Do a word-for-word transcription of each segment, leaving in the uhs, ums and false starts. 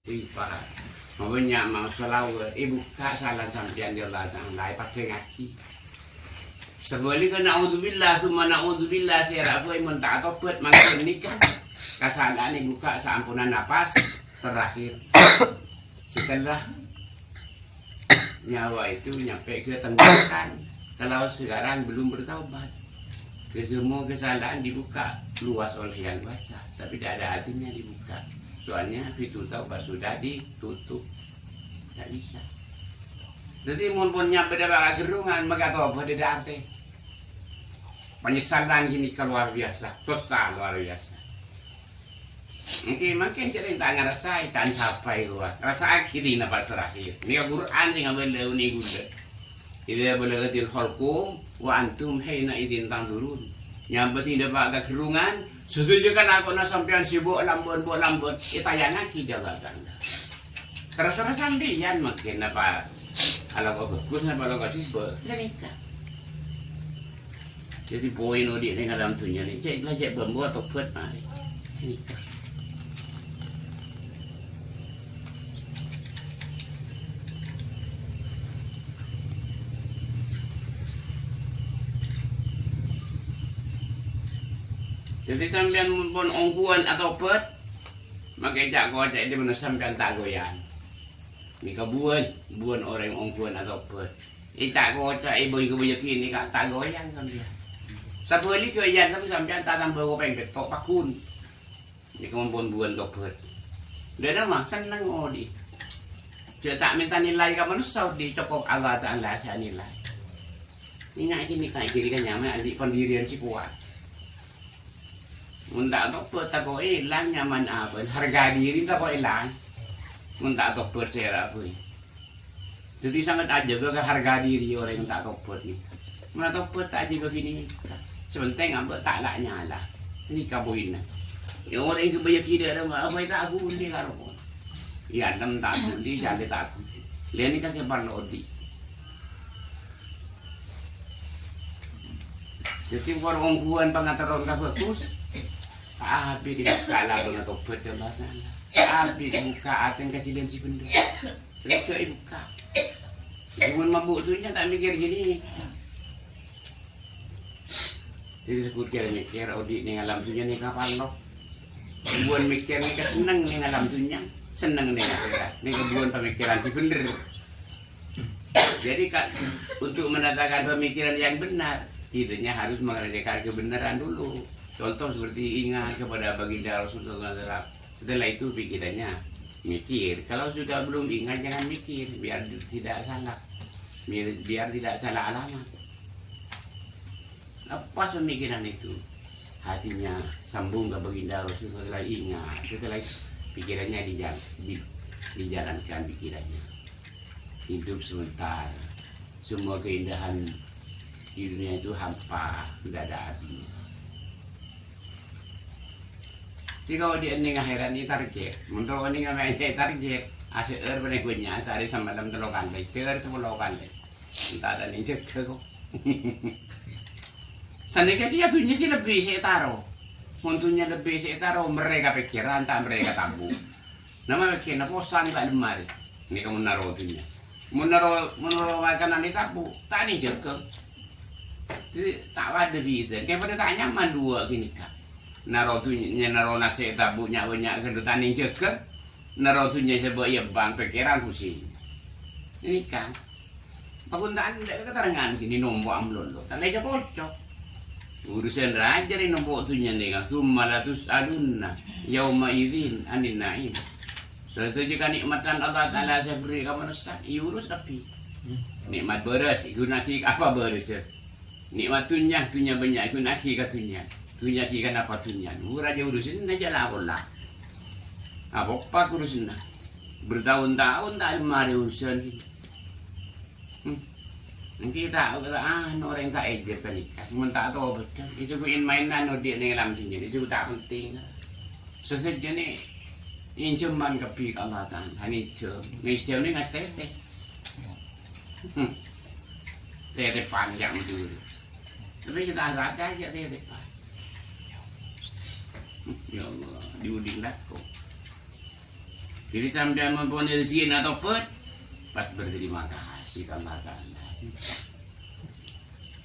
Istighfar. Mabânnya' maos shalawat, èbukka' sala sampèyan, ya Allah Ta'ala, èpaddhângngaghi. Sabhâligghâ, naudzubillah, tsumma naudzubillah, sèra bhâi mon ta' atobhât, mangkèn nèka kasala'an èbukka' saamponna napas terakhir. Setelah nyawa itu nyampe ke tenggorokan. Kalau sekarang belum bertaubat, ke semua kesalahan dibuka luas oleh Yang Kuasa, tapi tidak ada artinya dibuka. Soalnya pintu taubat sudah ditutup, tidak bisa. Jadi, mon pon nyampe dâ' ka gerrungan, maka taubat tidak arti. Penyesalan ini luar biasa, susah luar biasa. Ènggi mangkèn jhâ' rèng ta' ngarasaè, can sapa rowa. Rasa'aghi dina pas terakhir. Nèka Qur'an sè ngabâlâ, onèng ghulâ. "Idza balagatil hulqum wa antum hina idzin tanzurun." Nyampe dina dâ' ka gerrungan, sadhâjâ kalakowanna sampèyan sè bo'-lambâ', bo'-lambâ', ètayangngaghi dâ' Allah Ta'ala. Terserah sampèyan mangkèn napa alako bhâghus, napa alako jhubâ'. Sanèka. Dhâddhi poèn odi' nèng alam dhunnya nèka, cè' la cè' bâmbuwâ tobhât marè. Nèka. Dhâddhi sampèyan mon pon ongghuwân atobhât, makè ca'-koca'è dâ' manossa sampèyan ta' goyang. Nèka buwân, buwân orèng ongghuwân atobhât. Èca'-koca'è bhâi-kabhâi ghânèka ta' goyang sampèyan. Sabhâligghâ, iyâ, sampèyan ta' tambâ kopèng pètto' pagghun. Nèka mon pon buwân tobhât. Dâ' remma senneng odi'. Jhâ' ta' mènta nilai ka manossa odi', cokop Allah Ta'ala sè anilai. Èngghâ' ghânèka, ghânèka nyamana andi' pendirian sè kowat. Mon ta' tobhât, tako' èlang nyamana abâ'. Harga diri tako' èlang. Mon ta' tobhât sèra bhâi. Dhâddhi sanget ajâgâ ka harga diri orèng ta' tobhât nèka. Mon atobhât ta' ajâgâ ghânèka. Sè pentèng abâ' ta' la-nyala. Nèka poènna. Yâ orèng sè bhâi ghidâ' remma abâ' ta' ghuli karo. Yâ nem ta' ghuli, jhâlè ta' ghuli. Lè nèka sè parlo odi'. Dhâddhi, mon ongghuwân pangaterrona bhâghus, ta' abit èbukka' labângnga tobhât ka Allah Ta'ala. Ta' abit èbukka' atèna ka jhâlân sè bhendher. Sè jhâ' èbukka'. Mon mabuk dhunnya ta' mèkkèr jhâlân. Dhâddhi, sè kèra-mèkkèr odi' nèng alam dhunnya nèka parlo. Buwân mèkkèr nèka senneng nèng alam dhunnya, senneng nèng akhèrat. Nèka buwân pamèkkèran sè bhendher. Jadi, Kak, untuk mendatangkan pemikiran yang benar, kitanya harus mengerjakan kebenaran dulu. Contoh seperti ingat kepada baginda Rasulullah sallallahu alaihi wasallam. Setelah itu pikirannya mikir. Kalau sudah belum ingat, jangan mikir, biar tidak salah. Biar, biar tidak salah alamat. Lepas pemikiran itu, hatinya sambung ke baginda Rasulullah, ingat, setelah itu pikirannya dijal-, di-, dijalankan pikirannya. Hidup sementara, semua keindahan di dunia itu hampa, tidak ada artinya. Tika odi' nèng akhèrat nèka target, mon ta' nèng akhèrat target, adhâ'âr panèka bânnya', sehari samalem tello kalè, dhâ'âr sapolo kalè. Enta' ta' nèng jâgâ, ko'. Sanèka kèya dhunnya sè lebbi sè ètaro. Mon dhunnya lebbi sè ètaro, mèrrè ka pèkkèran, ta' mèrrè ka tabu'. Nama pèkkèranna posang ta' lemmar. Nèka mon naro dhunnya. Mon naro, mon naro makanan ètabu', ta' nèng jâgâ. Dhâddhi ta' padâ bhidhâna. Kèng padâ ta' nyaman duwâ' ghânèka. Naro dhunnya, naro nasè' tabu' nya-, bânnya' ghâllu ta' nèng jâgâ. Naro dhunnya sè bâ' èyèmbhâng pèkkèran pusing. Nèka. Pakonta'an dâ' katerrangan kènè' nompo' amlolo. Ta' lè co-koco. Urusan rajâ rè nompo' dhunnya nèka. Tsumma latus'alunna yauma idzin 'anin na'im. Sadhâjâ kanè'matan Allah Ta'ala sè èberri' ka manossa, èurus kabbhi. Nè'mat bârâs, èghunaaghi ka apa bârâssa? Nè'mat dhunnya, dhunnya bânnya', èghunaaghi ka dhunnya. Dhunnya ghi' kanapa dhunnya? Ora jâ' urusanna jâ' la-pola. Apa-apa urusanna. Bertahun-tahun ta' marè urusan ghi'. Hmm. Ènggi ta', ta', anu, orèng ta' èjhâr panèka. Mon ta' tobhât, èsoghu'in mainan odi' nèng alam dhunnya, èsoghu ta' penting. Sadhâjâna ènjhâman kabbhi ka Allah Ta'ala, nènjhâm. Nènjhâm nèng ngastètè. Hmm. Tètèpan jâ' Madhurâ. Tapè kita rata jâ' tètèpan. Hmm, ya Allah, diuding lako. Jadi sampèyan mon pon rejhekkèna tobat, pas berterima kasih ka Allah Ta'ala.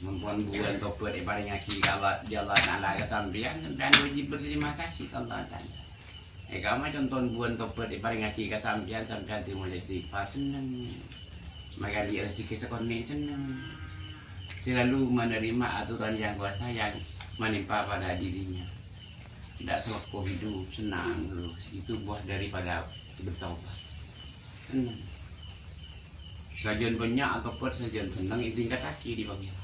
Mon pon buwân tobat èparèngaghi ka Allah, di Allah Ta'ala ka sampèyan, sampèyan wajib berterima kasih ka Allah Ta'ala. È, kamma conto buwân tobat èparèngaghi ka sampèyan, sampèyan dimulai istighfar, senneng. Magandhi' rejhekkè sakonè', senneng. Selalu menerima aturan Yang Kuasa yang menimpa pada dirinya. Tidak sewaktu hidup, senang terus. Itu buah daripada bertaubat. Senneng. Sajân bânnya' atobat, sajân senneng, ètingkattaghi bi' Pangèran.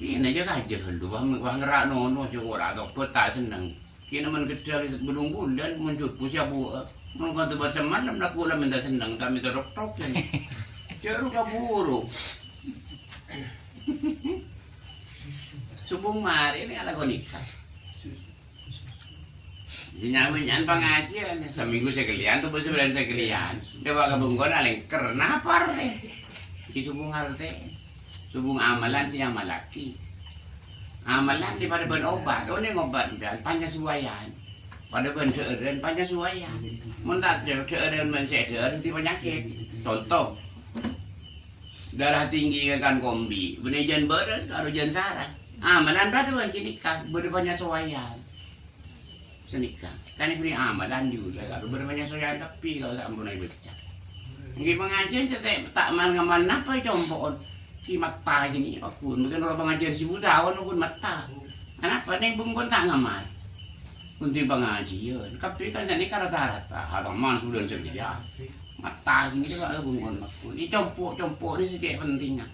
Dinah jâ' kajâ ghâllu, wah, wah ngèra' nono, jâ' ora atobat, ta' senneng. Kèng mon ghâddhâ' bâlung bulân, mon jhubbu sè abuwâ. Mon kantha bâr samalem, la bulân mènta senneng, ta' mènta tok-tok, jâ'. Jâ' ro kaburu. Sobung marè nèka la ghânèka. Sè nyaman-nyaman pangajiyân, samènggu sakalèyan, atau sabulân sakalèyan. Coba ka bengkona lèngker, napa artè? Iki sobung artè. Sobung amalan sè nyamallaghi. Amalan dhi padâ bân obat, onèng obat, dan panyesuaian. Padâ bân dhâ'ârân panyesuaian. Mon ta' dhâ-, dhâ'ârân bân sè dhâ'âr dhâddhi panyakèt. Conto, darah tinggi kan kombi, bânnè jân bârâs karo jân sara. Amalan padâ bân ghânèka, bâdâ panyesuaian. Sanèka. Kan èbherri' amalan jhughân, karo bâdâ panyesuaian kabbhi, kalau sampon èbâca. Èngghi pangajiyân cè' ta' mal-ngamal napa compo'on. Ki matta ghânèka, paggun. Mungkin ora pangajiyân sèbu taon, paggun matta. Anapa nèng bengkon ta' ngamal? Kunti pangajiyân. Kabbhi kan sanèka rata-rata. Hataman sabulân sakalèyan. Matta ghânèka, paggun, paggun. È compo'-compo' nèka sè cè' pentingnga.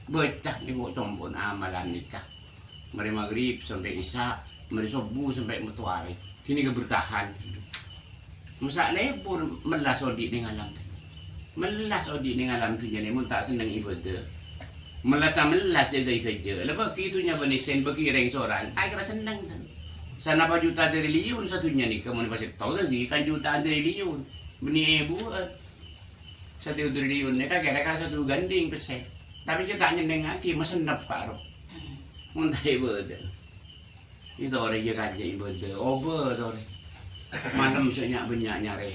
Bâca nèko compo'on amalan nèka. Marè maghrib sampè' isya, marè sobbhu sampè' mattoarè. Ghânèka bertahan. Masa' lebur mellas odi' nèng alam dhunnya. Mellas odi' nèng alam dhunnya nèko mon ta' senneng ibadah. Mellas-mellas jâgâ-jâgâ. La bâgi dhunnya bân essèna bâgi rèng soran. Ta' kèra senneng, tan. Sanapa juta triliun sadhunnya nèka mon pas ètao tadi kan jutaan triliun. Bânnè èbuwân. Satu triliun nèka kèra-kèra satu ganding pèssè. Tapè cè' ta' nyennengngaghi, masennep karo. Mon ta' ibadah. Ètore jâ' kajâ ibadah, obâ tore. Malem sè nya'-bânnya' nyarè.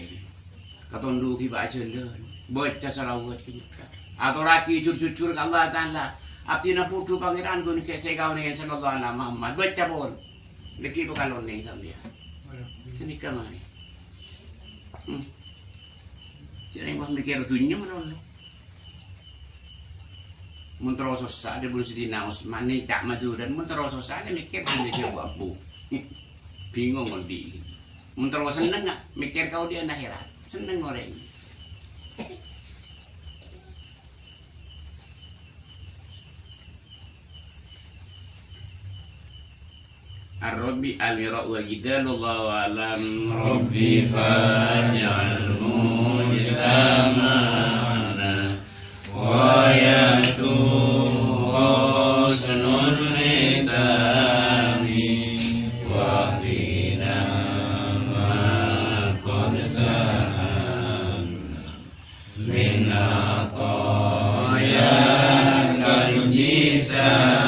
Katondhuwi bâ' ajhâlân. Bâca shalawat ghânèka. Atorraghi jur-jujur ka Allah Ta'ala. Abdhina budhu Pangèran ghun kè sè kaonè sallallahu ala Muhammad. Bâca pon. Dhâggi' bhâkal onèng sampèyan. Ghânèka marè. Hmm. Jârèya wah mèkkèr dhunnya malolo. Mon terro sossa, dhâbuna Sayyidina Utsman, nèka' Madhurâ, mon terro sossa, nè mèkkèr dhunnya jâ' bu-ambu. Bingung odi'. Mon terro senneng, nè mèkkèr kaodi'ân akhèrat. Senneng orèng. Ar-Rabbi al-Mira wal Jidal, wallahu a'lam. رب فاجعل مجتمعنا غايته حسن الختام، واهدنا ما قد سألنا من عطاياك الجسام.